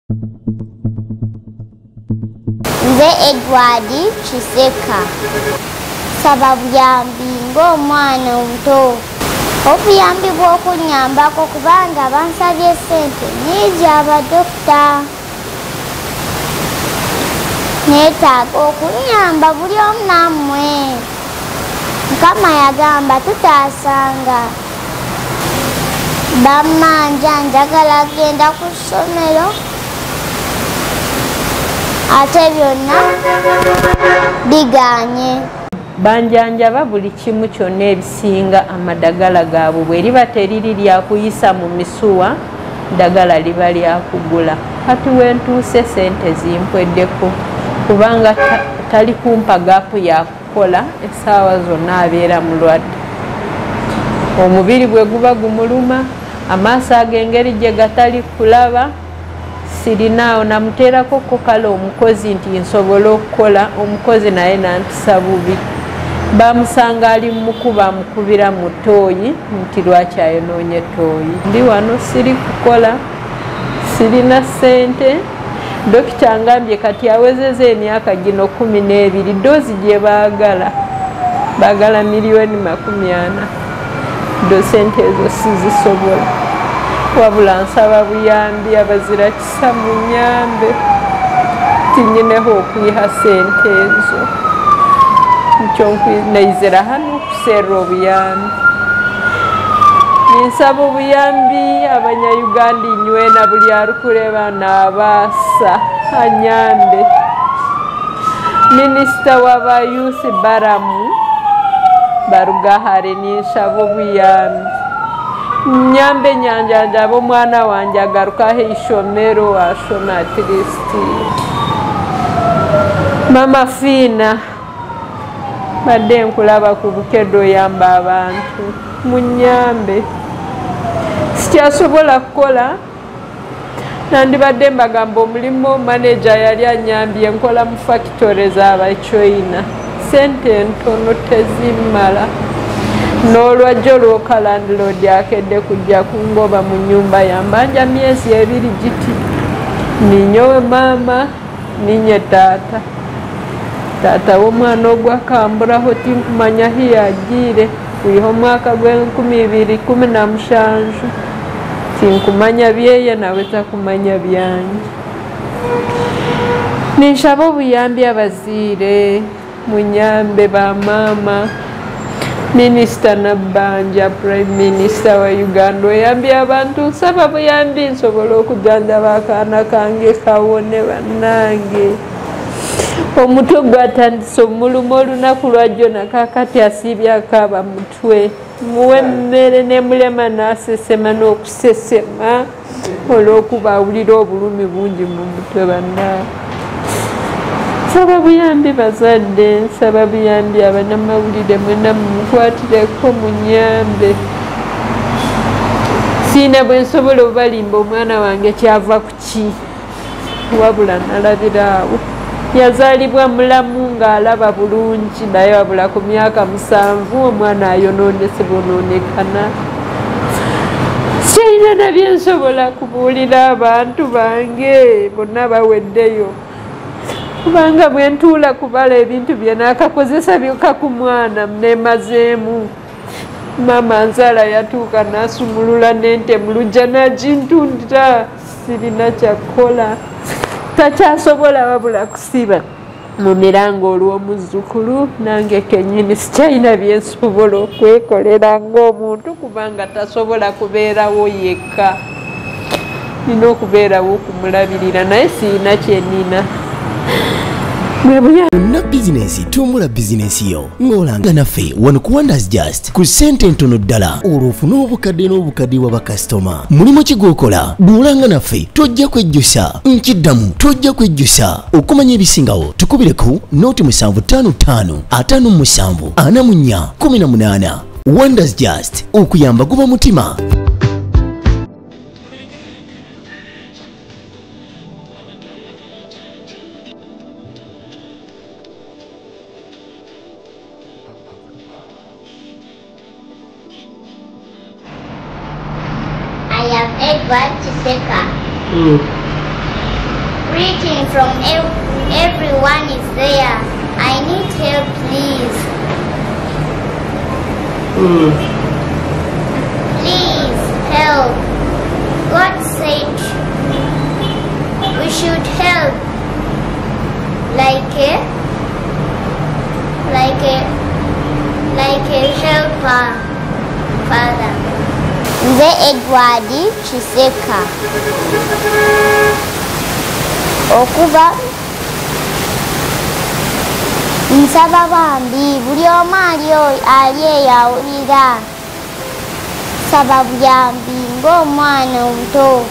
Nze Edward Kiseka. Saba buyambi ng'omwana omuto. Obuyambi bw'okunnyambako kubanga bansabye ssente nnyingi abadokita. Neetaaga okunnyamba buli omu nammwe. Mukama yagamba tutaasanga. Bammanja njagala kugenda ku ssomero ate byonna bigaanye. Banjanjaba buli kimu kyonna ebisinga amadagala gaabwe bwe liba teriri lyakuyisa mu misuwa, ddagala liba lyakugula. Kati wentuuse sente zimpweddeko kubanga tali kumpa gaapu yakukola, essaawa zonna abeera mulwadde. Omubiri bwe guba gumuluma, amaaso ag'engeri gye gatali kulaba, sirinaawo namuteerako ko kale omukozi nti nsobole okukola, omukozi naye nampisa bubi. Bamusanga ali mukuba amukubira mu ttooyi nti lwaki ayonoonye ttooyi. Ndi wano siri kukola, sirina ssente. Dokita angambye kati awezezza emyaka gino 12, ddoozi gye baagala, baagala 40 million. Ddo ssente ezo sizisobola. Wabula nsaba buyambi abazira kisa munyambe, tinyineho okwiha ssente ezo. Nikyo naizira hano okuserra obuyambi. Ninsaba obuyambi abanyayuganda inywena buli arukureba nabaasa anyambe. Minisita w'aba youth Balaam Barugahare ninshaba obuyambi. Nyambe nyanjanjaba omwana wange agaruka aha ishomero ashome at least. Mama Fiina badde nkulaba ku Bukedde oyamba abantu, munyambe. Sikyasobola kukola, nandibadde mbagamba omulimu maneja yali anyambye nkola mu factory z'Abachina, ssente ntono tezimmala. N'olwajjo lwoka landlord akedde kujja kungoba mu nnyumba yambanja myezi 2 giti. Ninyowe maama, ninye taata. Taata w'omwana ogwo akamburaho tinkumanya ahi yagiire kwiha omwaka gw'e 2017. Tinkumanya byeye nawe takumanya byange. Ninshaba obuyambi abaziire, munyambe bamaama. Minisita Nabbanja, Prime Minister wa Uganda oyambye abantu, nsaba buyambi nsobole okujanjaba akaana kange kawone bannange. Omutwe gwatandise omuluma olunaku lwajjo nakaakati asiibye akaaba mutwe. Muwe emmere nemulema n'asesema n'okusesema olw'okuba awulira obulumi bungi mu mutwe bannange. Nsaba buyambi bazadde, nsaba buyambi abannamawulire mwenna mumukwatireko munyambe. Siina bwe nsobola obalimba omwana wange kyava ku ki, wabula nalabira awo. Yazaalibwa mulamu ng'alaba bulungi naye wabula ku myaka 7 omwana ayonoonese bonoonekana. Sirina na bye nsobola kubuulira abantu bange bonna baweddeyo. Kubanga bwe ntuula kubala ebintu bye naakakozesa byokka ku mwana nemazeemu. Maama nzaala yatuuka n'asumulula n'ente mu luggya n'agintundira, sirina kyakukola. Takyasobola wabula kusiba mu mirango olw'omuzzukulu, nange kennyini sikyalina bye nsobola okwekolera ng'omuntu kubanga tasobola kubeerawo yekka. Nina okubeerawo okumulabirira naye sirina kye nnina. Yonna bizinensi, tumbula bizinensi yo ng'olanga naffe wano ku Wonders Just ku ssente ntono ddala, olwo ofune obukadde n'obukadde bwa bakasitoma. Mulimu ki gw'okola? Bw'olanga naffe tojja kwejjusa. Nkiddamu, tojja kwejjusa. Okumanya ebisingawo tukubire ku 0755 57 44 18. Wonders Just, okuyamba guba mutima. I am Edward Kiseka. And from everyone is there. I need help, please. Please help. God said we should help like a helper father. Nze Edward Kiseka. Okuva nsaba bambi buli omu ali eyawulira saba buyambi ng'omwana omuto.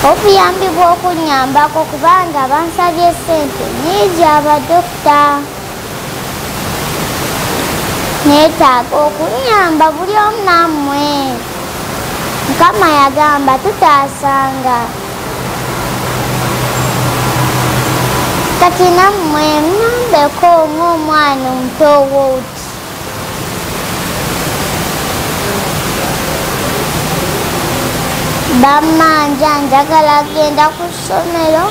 Obuyambi bw'okunnyambako kubanga bansabye ssente nnyingi abadokita. Neetaaga okunnyamba buli omu nammwe. Mukama yagamba tutaasanga. Kati nammwe munyambeko ng'omwana omuto w'oti. Bammanja njagala genda ku ssomero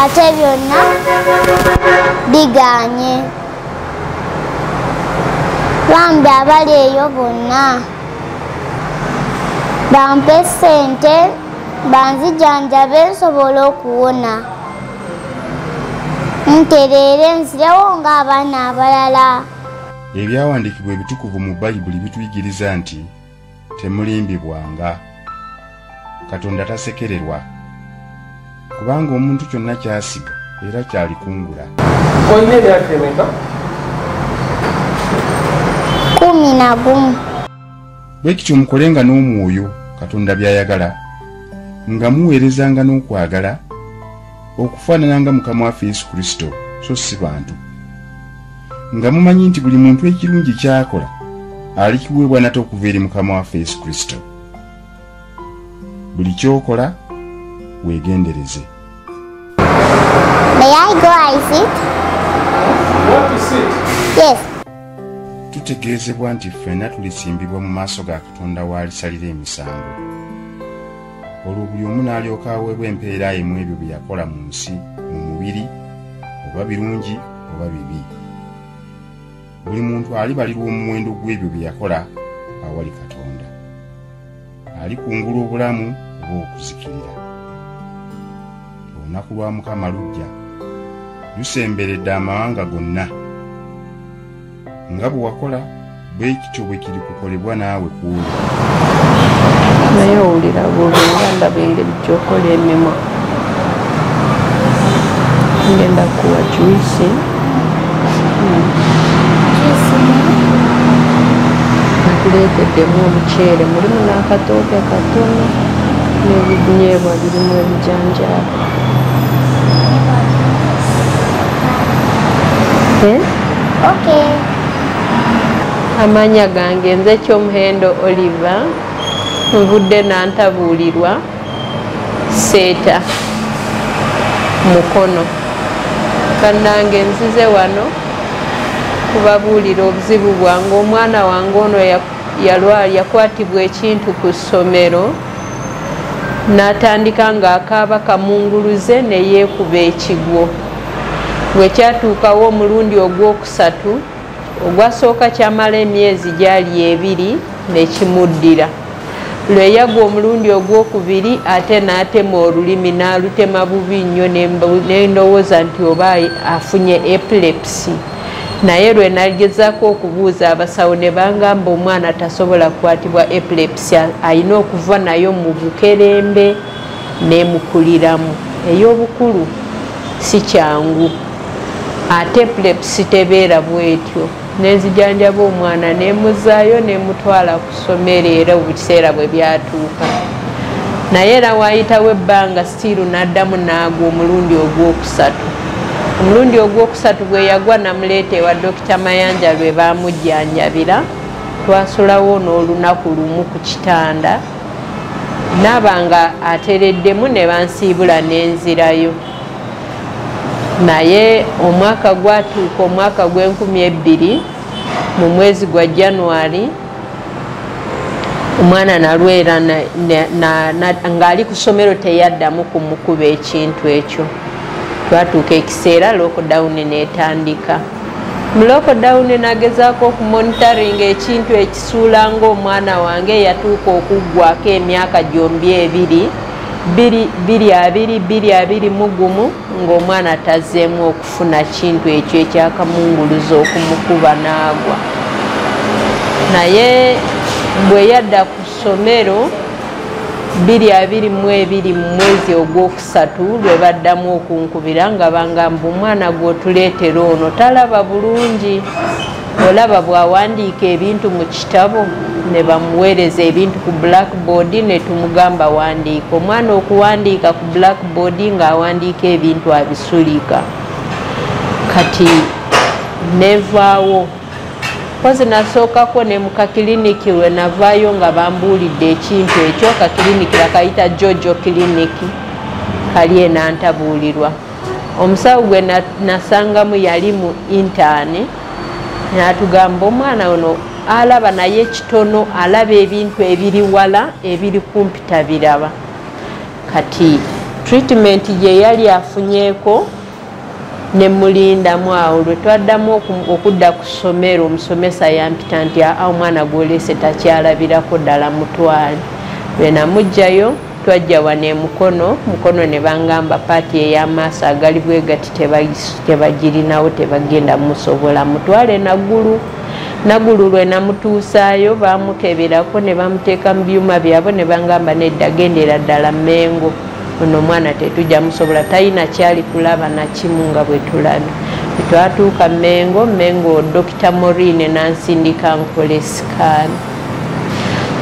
ate byonna bigaanye. Bambi abali eyo bonna bampe ssente banzijanjabe nsobole okuwona. Ntereere nzirewo ng'abaana abalala. Ebyawandiikibwa ebitukuvu mu Bayibuli bituyigiriza nti temulimbibwanga. Katonda tasekererwa, kubanga omuntu kyonna ky'asiga era kyalikungula. Olina emyaka emeka? 11. Bwe kityo mukolenga n'omwoyo Katonda by'ayagala, nga muweerezanga n'okwagala, okufaanana nga Mukama waffe Yesu Kristo, so si bantu. Nga mumanyi nti buli muntu ekirungi ky'akola alikiweebwa nate okuva eri Mukama waffe Yesu Kristo. Buli ky'okola weegendereze. May I go I sit? Want to sit? Yes. Tutegeezebwa nti ffenna tulisimbibwa mu maaso ga Katonda w'alisalira emisango. Olwo buli omu n'alyoka aweebwa empeera ye mu ebyo bye yakola mu nsi, mu mubiri, oba birungi oba bibi. Buli muntu alibalirwa omuwendo gw'ebyo bye yakola awali Katonda. Alikungula obulamu oba okuzikirira. Olunaku lwa Mukama lujja, lusemberedde amawanga gonna. Nga bwe wakola, bwe kityo bwe kirikukolebwa naawe ku olwo. Naye owulira bubi nga ndaba engeri gy'okola emimwa. Ngenda kuwa juice. Nakuleeteddemu omuceere, mulimu n'akatooke katono n'ebinyeebwa birimu ebijanjaalo. Okay. Amanya gange nze Kyomuhendo Oliver, nvudde nantabuulirwa Seeta Mukono. Bannange nzize wano kubabuulira obuzibu bwange. Omwana wange ono yakwatibwa ekintu ku ssomero n'atandika ng'akaaba kamunguluze ne yeekuba ekigwo. Bwe kyatuukawo omulundi ogwokusatu, ogwasooka kyamala emyezi gyali 2 ne kimuddira. Lwe yagwa omulundi ogwokubiri ate n'atema olulimi n'alutema bubi nnyo ne ndowooza nti oba afunye epilepsy. Naye lwe nagezaako okubuuza abasawo ne bangamba omwana tasobola kukwatibwa epilepsy, alina okuva nayo mu bukerembe n'emukuliramu. Ey'obukulu si kyangu, ate epilepsy tebeera bw'etyo. Nenzijanjaba omwana nemuzaayo nemutwala ku ssomero era ebiseera bwe byatuuka. Naye era waayitawo ebbanga sitiiru n'addamu n'agwa omulundi ogwokusatu. Omulundi ogwokusatu bwe yagwa namuleeta ewa Dokita Mayanja lwe baamujjanjabira. Twasulawo n'olunaku lumu ku kitanda, naaba nga atereddemu ne bansiibula n'enzirayo. Naye omwaka gwatuuka, omwaka gw'enkumi ebbiri mu mwezi gwa January, Omwana nalwera ng'ali ku ssomero teyaddamu kumukuba ekintu ekyo. Twatuuka ekiseera lockdown n'etandika. Mu lockdown nagezaako okumonitoringa ekintu ekisuula ng'omwana wange yatuuka okuggwako emyaka gyombi ebiri, 2020 2021, ng'omwana tazzeemu okufuna kintu ekyo ekyakamunguluzo okumukuba n'agwa. Naye bwe yadda ku ssomero 2022 mu mwezi ogwokusatu lwe baddamu okunkubira nga bangamba omwana gw'otuleetera ono talaba bulungi, olaba bw'awandiika ebintu mu kitabo, ne bamuweereza ebintu ku blackboard ne tumugamba wandiika. Omwana okuwandiika ku blackboard ng'awandiika ebintu abisulika. Kati nevaawo kozi nasookako ne mu kakiliniki lwe navaayo nga bambuulidde ekintu ekyo. Kakiliniki bakayita Jojo kiliniki, kali enantabuulirwa. Omusawo gwe nasangamu yali mu intaani, n'atugamba omwana ono alaba naye kitono, alaba ebintu ebiri wala, ebiri kumpi tabiraba. Kati treatment gye yali afunyeeko ne mulindamu awo. Lwe twaddamu okudda ku ssomero, omusomesa yampita nti aa omwana gw'oleese takyalabirako ddala, mutwale. Lwe namuggyayo twajja wano e Mukono, Mukono ne bangamba paati ey'amaaso agali bwe gati tebagirinawo, tebagenda musobola, mutwale Naggulu. Naggulu lwe namutuusaayo baamukeberako ne bamuteeka mu byuma byabwe ne bangamba nedda, gendera ddala Mmengo, ono omwana tetujja musobola, talina kyali kulaba na kimu nga bwe tulabye. Twatuuka Mmengo, Mmengo Dr. Maureen n'ansindika nkole sikaani.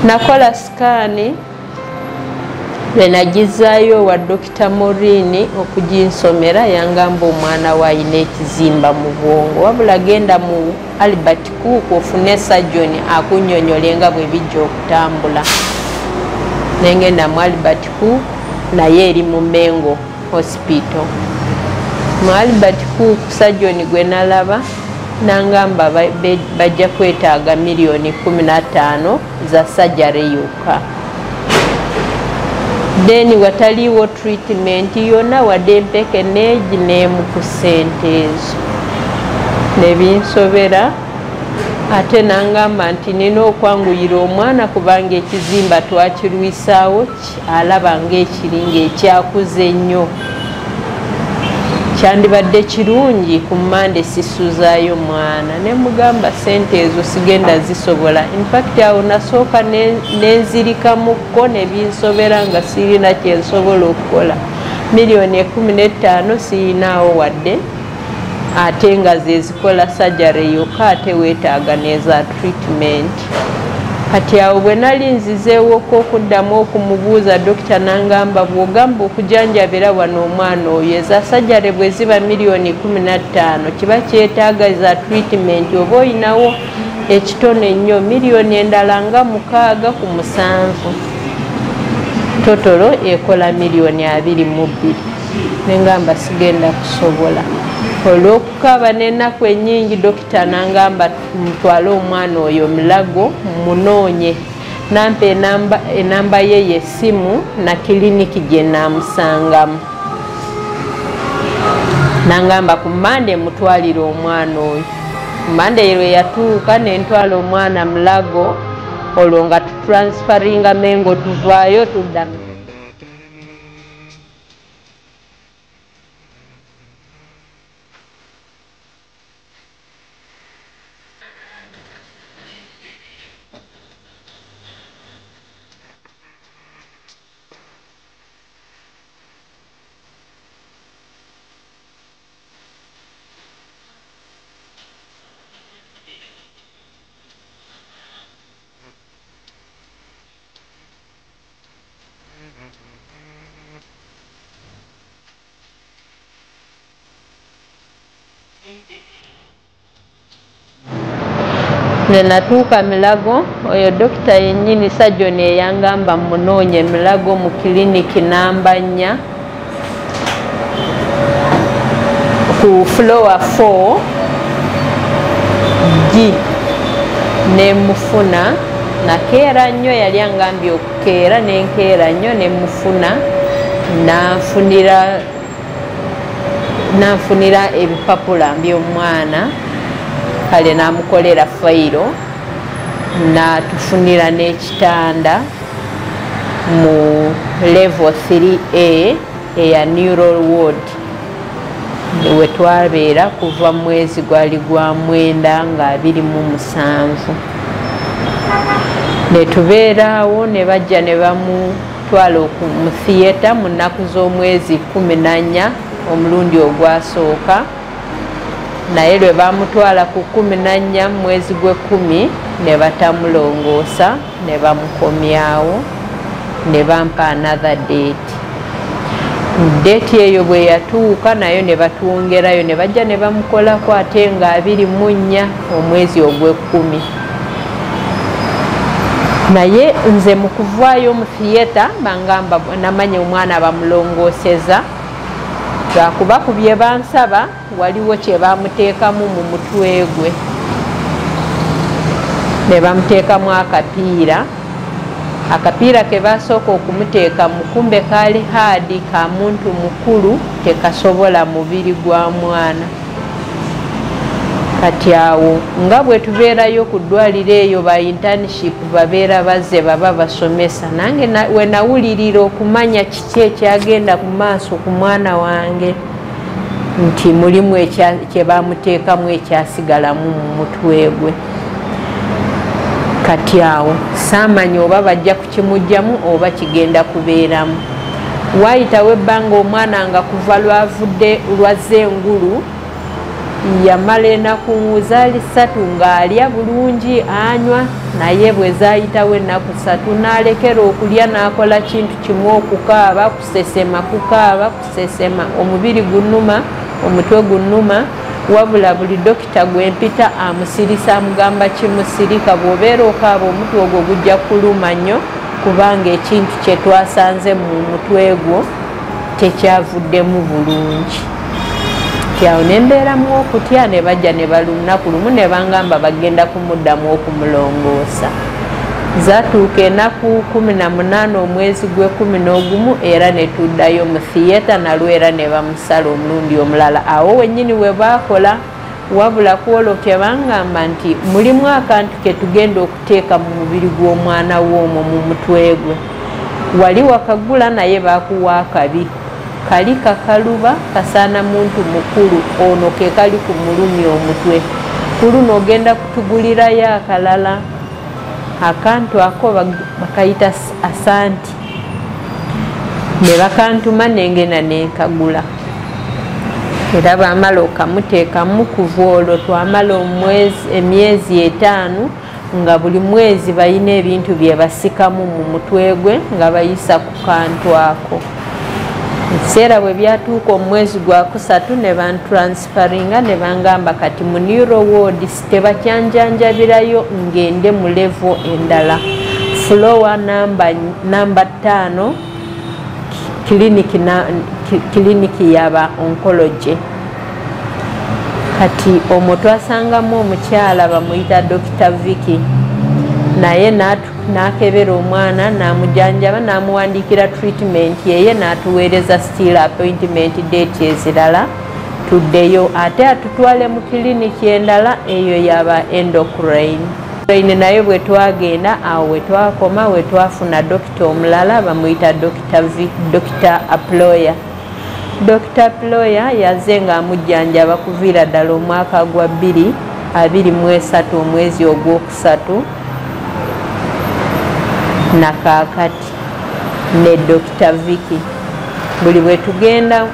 Nakola sikaani, lwe nagizaayo wa Dr. Maureen okuginsomera yangamba omwana we alina ekizimba mu bwongo, wabula genda mu Albert Cook ofune surgeon akunnyonnyole nga bwe bijja okutambula. Nengenda mu Albert Cook, naye eri mu Mengo Hospital. Mu Albert Cook surgeon gwe nalaba nangamba bajja kwetaaga miliyoni 15 za surgery yokka. Then wataliwo treatment yonna wadde empeke neegi n'emu ku ssente ezo ne binsobera. Ate nangamba nti nina okwanguyira omwana kubanga ekizimba twakirwisaawo, alaba ng'ekiri ng'ekyakuze ennyo, kyandibadde kirungi ku Mmande sisuzaayo mwana. Ne mugamba ssente ezo sigenda zisobola. Infact awo nasooka nenzirikamukko ne binsobera nga sirina kye nsobola okukola. Miliyoni 15 siyinaawo wadde, ate nga ze zikola surgery yokka, ate weetaaga n'eza treatment. Kati awo bwe nali nzizeewoko okuddamu okumubuuza, dokita n'angamba bw'ogamba okujanjabira wano omwana oyo eza surgery bwe ziba miliyoni 15 kiba kyetaaga za treatment oba oyinawo ekitono ennyo miliyoni endala nga 6 ku 7, totolo ekola miliyoni 22. Nengamba sigenda kusobola. Olw'okukaaba n'ennaku ennyingi, dokita n'angamba mutwale omwana oyo Mulago munoonye, nampa enamba ye y'essimu na kiliniki gye naamusangamu. Nangamba ku Mmande mutwalire omwana oyo. Mmande lwe yatuuka ne ntwala omwana Mulago, olwo nga tutransferinga Mengo tuvaayo tudda. Lwe natuuka Mulago, oyo dokita yennyini surgeon eyangamba munoonye Mulago mu kiliniki namba 4 ku floor 4 G, ne mufuna. Nakeera nnyo, yali angambye okukeera, nenkeera nnyo nemufuna, nanfunira ebipapula by'omwana, kale namukolera fayiro, natufunira n'ekitanda mu level 3A eya neural ward, we twabeera kuva mwezi gwali gwa 9 nga 27. Ne tubeera awo, ne bajja ne bamutwala mu theatre mu nnaku z'omwezi 14 omulundi ogwasooka, naye lwe bamutwala ku 14 mwezi gw'ekumi ne batamulongoosa, ne bamukomyawo, ne bampa another date. Date eyo bwe yatuuka nayo ne batwongerayo, ne bajja ne bamukolako ate nga 24 omwezi ogw'ekumi. Naye nze mu kuvaayo mu theatre bangamba namanya omwana bamulongooseza, lwakuba ku bye bansaba waliwo kye bamuteekamu mu mutwe gwe, ne bamuteekamu akapiira. Akapiira ke basooka okumuteeka mukumbe kaali haadi ka muntu mukulu, tekasobola mubiri gwa mwana. Kati awo nga bwe tubeerayo ku ddwaliro eyo ba internship babeera bazze baba basomesa, nange we nawulirira okumanya kiki ekyagenda ku maaso ku mwana wange, nti mulimu kye bamuteekamu ekyasigalamu mu mutwe gwe. Kati awo saamanya oba bajja kukimugyamu oba kigenda kubeeramu. Waayitawo ebbanga omwana nga kuva lwavudde lwazze engulu, yamala ennaku zaali 3 ng'alya bulungi anywa, naye bwe zaayitawo ennaku 3 n'alekera okulya, n'akola kintu kimu okukaaba, kusesema, kukaaba, kusesema, omubiri gunnuma, omutwe gunnuma. Wabula buli dokita gwe mpita amusirisa, amugamba kimusirika, bw'obeera okaaba omutwe ogwo gujja kuluma nnyo, kubanga ekintu kye twasanze mu mutwe gwo tekyavuddemu bulungi. Awo ne mbeeramu okutya, ne bajja ne balunaku lumu ne bangamba bagenda kumuddamu okumulongoosa. Zaatuuka ennaku 18 omwezi gw'e11 era ne tuddayo mu theatre, nalwo era ne bamusala omulundi omulala. Awo wennyini we baakola, wabula ku olwo ke bangamba nti mulimu akantu ke tugenda okuteeka mu mubiri gw'omwana w'omwo mu mutwe gwe, wali wakagula naye baakuwa akabi, kali kakaluba kasaana muntu mukulu, ono ke kali ku mulumi omutwe, ku luno ogenda kutugulirayo akalala. Akantu ako bakayita asanti, ne bakantuma nengenda nenkagula, era bamala okamuteekamu. Kuva olwo twamala emyezi 5 nga buli mwezi balina ebintu bye basikamu mu mutwe gwe nga bayisa ku kantu ako. Ebiseera bwe byatuuka omwezi gwa 3 ne bantransferinga, ne bangamba kati mu neuro ward tebakyanjanjabirayo, ngende mu level endala, floor namba 5, kiliniki yaba oncology. Kati omwo twasangamu omukyala bamuyita Dr. Vicky, naye n'akebera omwana n'amujanjaba, n'amuwandiikira treatment yeye, n'atuweereza still appointment date ezirala tuddeyo, ate atutwale mu kiliniki endala eyo yaba endocrine. Naye bwe twagenda awo we twakoma, we twafuna dokita omulala bamuyita Dr. Aploya. Dr. Aploya yazze ng'amujjanjaba kuviira ddala omwaka gwa 2023 omwezi ogwokusatu nakaakati ne Dr. Vicky. Buli bwe tugenda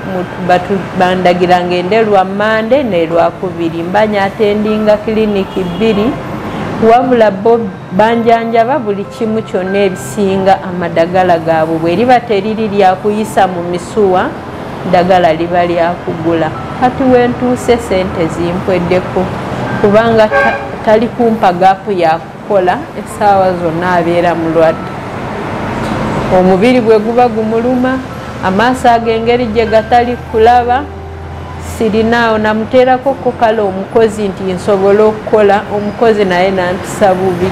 bandagira ngende lwa Mande ne Lwakubiri, mbanya atendinga kiliniki 2, wabula bo banjanjaba buli kimu kyonna ebisinga amadagala gaabwe bwe liba teriri lya kuyisa mu misuwa, ddagala liba lya kugula. Kati we ntuuse sente zimpweddeko, kubanga tali kumpa gaapu ya kukola, essaawa zonna abeera mulwadde, omubiri bwe guba gumuluma, amaaso ag'engeri gye gatali kulaba. Sirinaawo namuteerako ko kale omukozi nti nsobole okukola, omukozi naye nampisa bubi.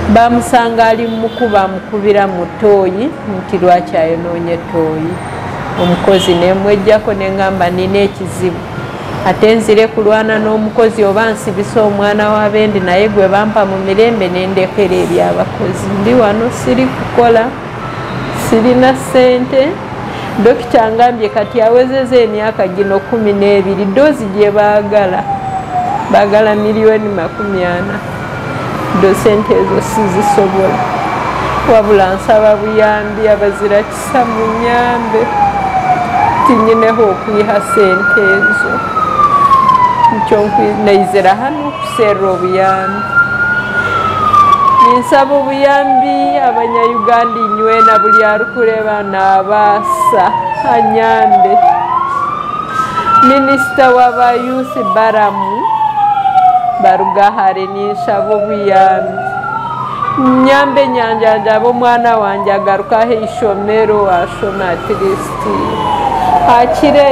Bamusanga ali mukuba amukubira mu ttooyi nti lwaki ayonoonye ttooyi. Omukozi nemwejjako nengamba nina ekizibu, ate nzire kulwana n'omukozi oba nsibisa omwana w'abendi, naye gwe bampa mu mirembe nendekera ebyabakozi. Ndi wano siri kukola, sirina ssente. Dokita ngambye kati awezeza emyaka gino 12, doozi gye baagala baagala 40,000,000, do sente ezo sizisobola. Wabula nsaba buyambi, abazira kisa munyambe, tinyineho okwiha sente ezo. Nikyo naizira hano kuserra obuyambi. Ninsaba obuyambi abanyayuganda inywena buli arukureba nabaasa anyambe. Minisita w'aba youth Baramu Barugahare ninsaba obuyambi. Nyambe nyanjanjaba omwana wange agarukaho eishomero ashome at least akire.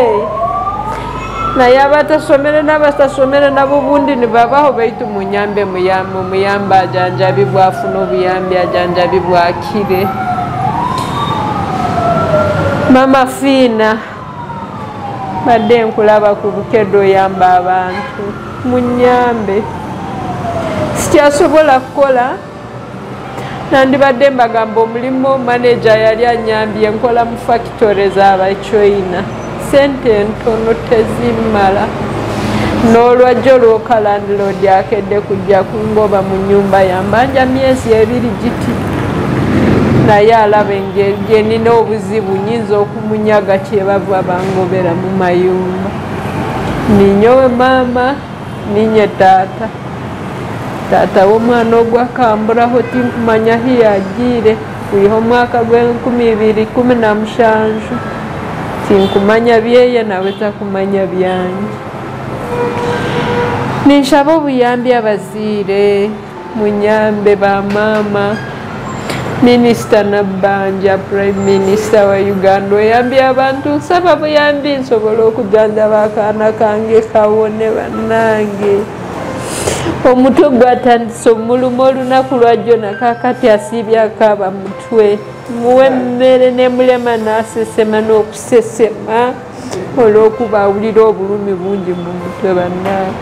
Naye abatasomere n'abatasomere nabo obundi nibabaho, baitu munyambe muyambe ajanjabibwa afune obuyambi ajanjabibwa akire. Mama Fiina badde nkulaba ku Bukedde oyamba abantu, munyambe. Sikyasobola kukola, nandibadde mbagamba omulimu maneja yali anyambye, nkola mu factory z'Abachina, sente ntono tezimala. N'olwajjo lwoka landlord akedde kujja kungoba mu nnyumba yambanja myezi 2 giti, naye alaba engeri gye nina obuzibu nyinza okumunyaga kyebava bangobera mu mayumba. Ninyowe maama, ninye taata. Taata w'omwana ogwakamburaho tinkumanya ahi yagiire, kwiha omwaka gwa 2017 tinkumanya byeye nawe takumanya byange. Ninshaba obuyambi abaziire, munyambe ba maama. Minisita Nabbanja, Prime Minister wa Uganda, oyambye abantu, nsaba buyambi nsobole okujanjaba akaana kange kawone bannange. Omutwe gwatandise omuluma olunaku lwajjo nakakati asiibye akaaba mutwe, muwe emmere nemulema n'asesema n'okusesema olw'okuba awulira obulumi bungi mu mutwe bannange.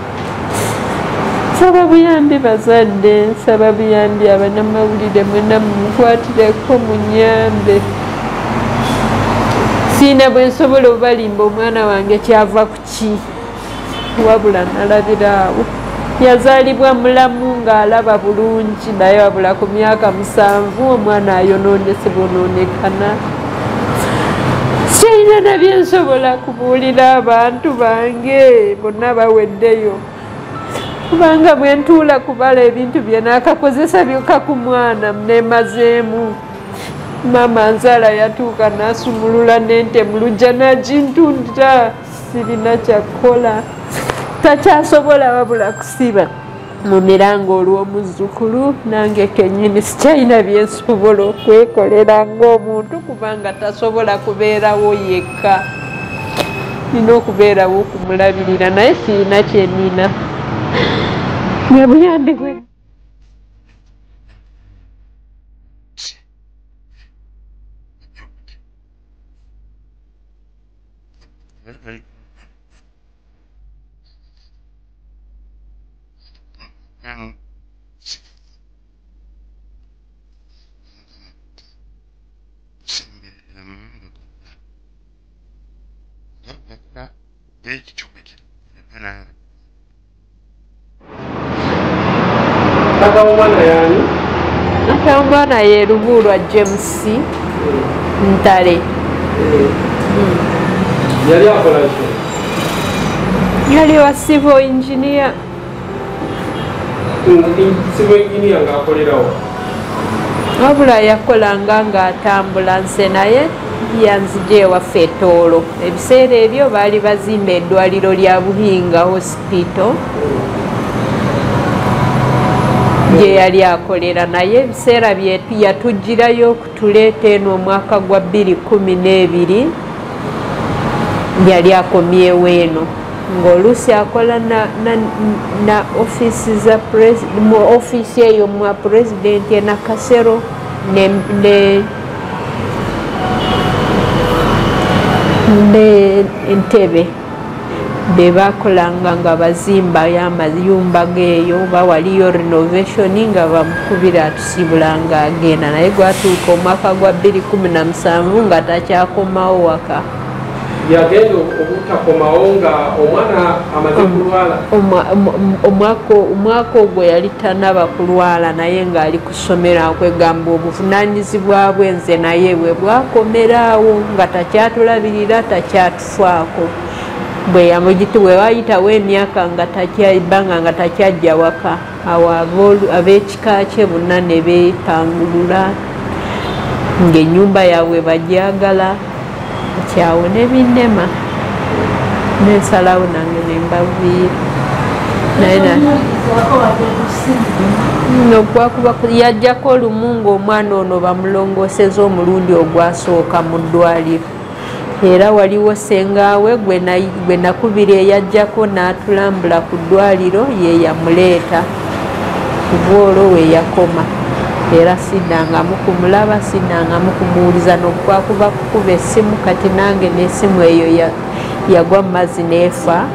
Nsaba buyambi bazadde, nsaba buyambi abanamawulire mwenna mukwatireko munyambe. Siina bwe nsobola obalimba omwana wange kyava ku ki, wabula nalabira awo. Yazaalibwa mulamu ng'alaba bulungi, naye wabula ku myaka 7 omwana ayonoonese bonoonekana. Sirina na bye nsobola kubuulira abantu bange bonna baweddeyo, kubanga bwe ntuula kubala ebintu bye naakakozesa byokka ku mwana nemazeemu. Maama nzaala yatuuka n'asumulula n'ente mu luggya n'agintundira, sirina kyakukola. Takyasobola wabula kusiba mu mirango olw'omuzzukulu, nange kennyini sikyalina bye nsobola okwekolera ng'omuntu, kubanga tasobola kubeerawo yekka. Nina okubeerawo okumulabirira, naye sirina kye nina. Bwe buyambi bwe Taata w'omwana yaani? Taata w'omwana ye Lubuulwa James Ntale. Yali akola ki? Yali wa civil engineer. Civil engineer ng'akolerawo? Wabula yakolanga ng'atambula nse, naye yanzija ewaffe e Tooro. Ebiseera ebyo baali bazimba eddwaliro lya Buhinga Hospital gye yali akolera, naye ebiseera bye yatugirayo okutuleeta eno omwaka gwa 2012 yali akomyewo eno. Ng'oluusi akola na ofiisi za mu ofiisi eyo mwa pulezidenti e Nakasero ne Entebbe be bakolanga nga bazimba y'amayumba geeyo, oba waliyo renovation nga bamukubira atusibulanga agenda. Naye gwatuuka omwaka gwa 2017 nga takyakomawo waka. Yagenda obutakomawo nga omwana amaze kulwala. Omwaka ogwo yali tanaba kulwala, naye ng'ali kusomera. Kwegamba obuvunaanyizibwa bwe nze naye bwe bwakomeraawo, nga takyatulabirira, takyatufaako. Bwe wayitawo emyaka nga ebbanga nga takyajja waka, awo ab'ekika kye bonna ne beepangulula ng'ennyumba yaabwe bagyagala. Kyawo ne binnema, nensalawo nange ne mbaviira. Naye yajjako olumu ng'omwana ono bamulongooseza omulundi ogwasooka mu ddwaliro. Era waliwo ssengaawe gwe nakubira eyajjako n'atulambula ku ddwaliro, ye yamuleeta. Kuva olwo we yakoma. Era siddangamu kumulaba, siddangamu kumuwuliza, n'okwakuba kukuba essimu. Kati nange n'essimu eyo yagwa mu mazzi n'efa,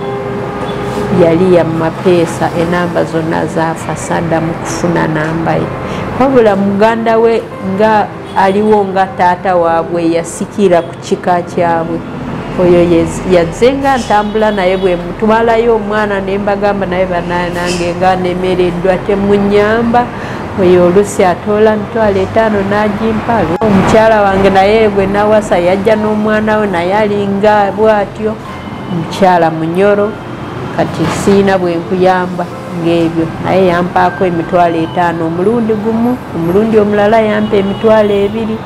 yali ya mapeesa, enamba zonna zaafa, saddamu kufuna namba ye. Wabula muganda we nga aliwo nga taata waabwe yasikira ku kika kyabwe, oyo yazze nga ntambula naye. Bwe mutwalayo omwana ne mbagamba naye bannange nga nemereddwa, temunnyamba. Oyo oluusi atoola 50,000 n'agimpa. Omukyala wange naye gwe nawasa yajja n'omwana we, naye alinga bw'atyo, omukyala munyoro. Kati siina bwe nkuyamba ng'ebyo, naye yampaako 50,000 omulundi gumu, omulundi omulala yampa 20,000.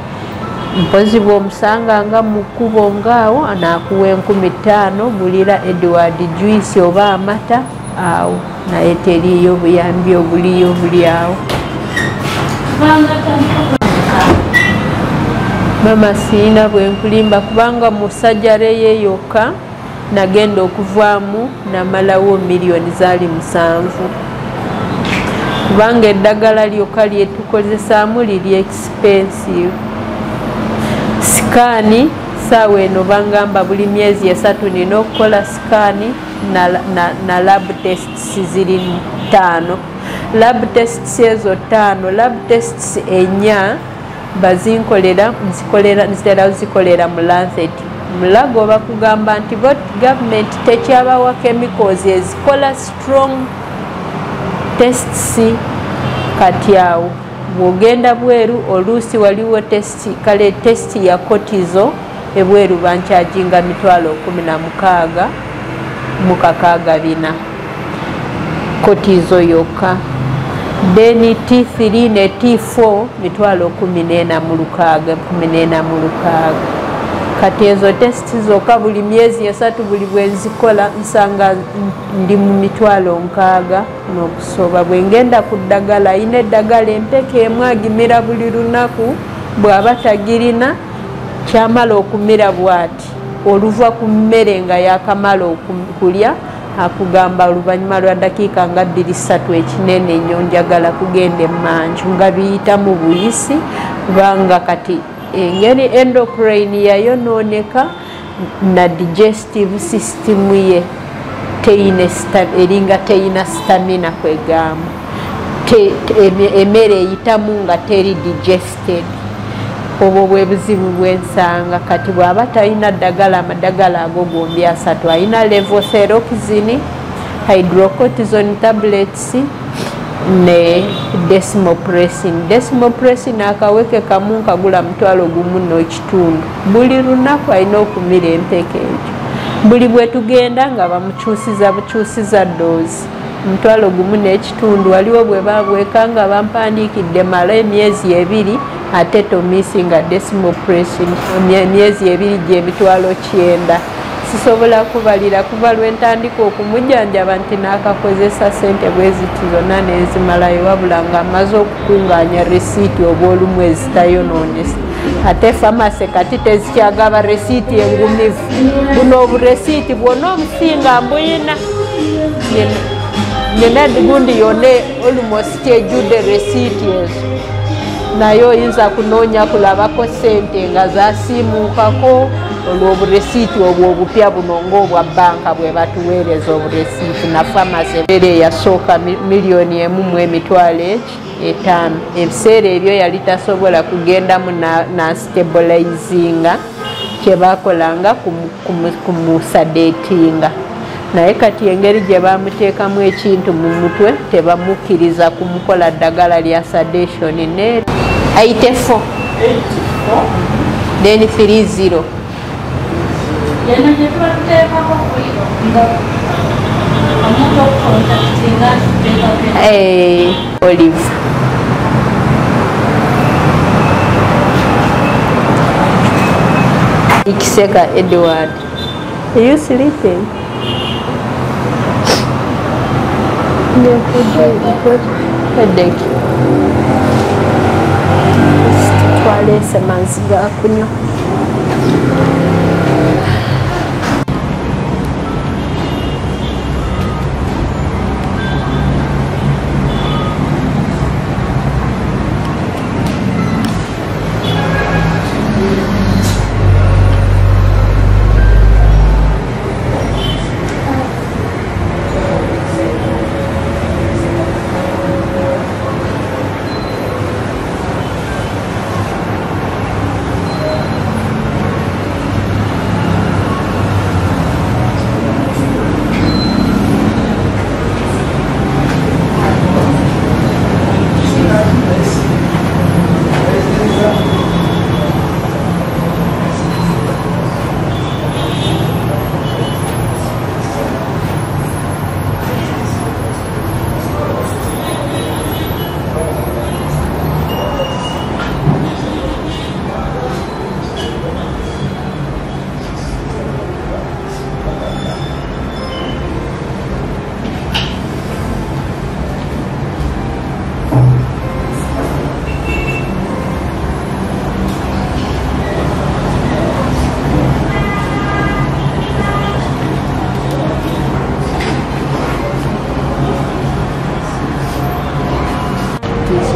Mpozi bw'omusanga nga mu kkubo ng'awo, anaakuwa 5,000, gulira Edward juice oba amata awo, naye teriiyo buyambi obuliyo buli awo. Mama siina bwe nkulimba, kubanga mu sajjare ye yokka nagenda okuvaamu namalawo miliyoni zaali 7, kubanga eddagala lyokka lyetukozesaamu liri expensive. Sikaani saawa eno bangamba buli myezi 3 nina okukola sikaani na lab tests ziri 5. Lab tests ezo 5, lab tests 4 bazinkolera, nzitera zikolera mu Lancet. Mulago bakugamba nti bot government tekyabawa chemicals ezikola strong tests. Kati awo bw'ogenda bweru oluusi waliwo test, kale test ya cortisol ebweru bankyajinga 16,604 cortisol yokka. Then T3 ne T4 14,600, 14,600. Kati ezo test zokka buli myezi 3 buli bwe nzikola nsanga ndi mu 60,000 n'okusoba. Bwe ngenda ku ddagala, ayina eddagala empeke emu agimira buli lunaku, bw'aba tagirina kyamala okumira bw'ati oluva ku mmere nga yakamala okulya, akugamba oluvannyuma lwa dakiika nga 2-3 ekinene nnyo njagala kugenda emmanju, nga biyita mu buyisi, kubanga kati engeri endocrine yayonooneka na digestive system ye eringa teyina stamina, kwegamba emmere eyitamu nga teri digested. Obwo bwe buzibu bwensanga. Kati bw'aba talina ddagala, amadagala ago gombi 3, alina levothyroxine, hydrocortisone tablets ne desmopressin. Desmopressin akaweke kamu nkagula 1,500 buli lunaku, alina okumira empeke ekyo. Buli bwe tugenda nga bamukyusiza bukyusiza doozi 1,500. Waliwo bwe babweka nga bampandiikidde mala emyezi 2, ate tomisinga desmopressin emyezi 2 gy'emitwalo 90. Sisobola kubalira kuva lwe ntandika okumujjanjaba nti n'akakozesa ssente bwe ziti zonna n'enzimalayo, wabula nga mmaze okukungaanya resiiti oba olumu ezitayonoonese. Ate famase kati tezikyagaba resiiti engumivu. Buno oburesiiti bwonna obusinga mbuyina. Nina gundi yonna almost ejjudde resiiti ezo. Naye oyinza kunoonya kulabako ssente nga zaasiimuukako olw'oburesiiti obwo obupya buno ng'obwa bbanka bwe batuweereza oburesiiti. Na famasi era eyasooka 1,500,000. Ebiseera ebyo yali tasobola kugendamu na stabilizinga, kye baakolanga kumusadetinga. Naye kati engeri gye bamuteekamu ekintu mu mutwe tebamukkiriza kumukola ddagala lya sedation. Ne 84 then 30. Yano gye tuba tuteekako nga omuntu okukontaktinga Olive. Ikiseka Edward. Are you sleeping? Headache. Twaleese mazzi ga kunywa.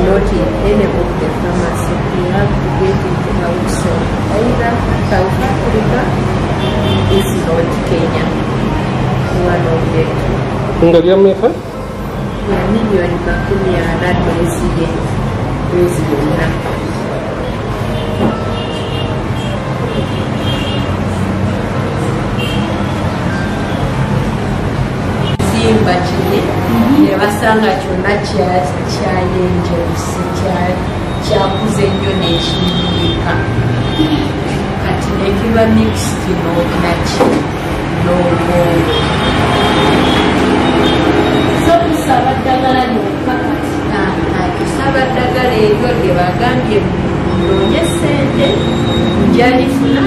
Not in any of the pharmacy. You have to get it outside, either South Africa, if not Kenya, one of the two. Nga lyameka? Ya 40,000,000 dozi yonna. Simba kine ne basanga kyonna kyayenjeruse kyakuze nnyo n'ekiyiika. Kati nekiba mixed naki n'obwongo. So tusaba ddagala lyokka kati? Tusaba ddagala eryo lye bagambye munoonye ssente njalifuna.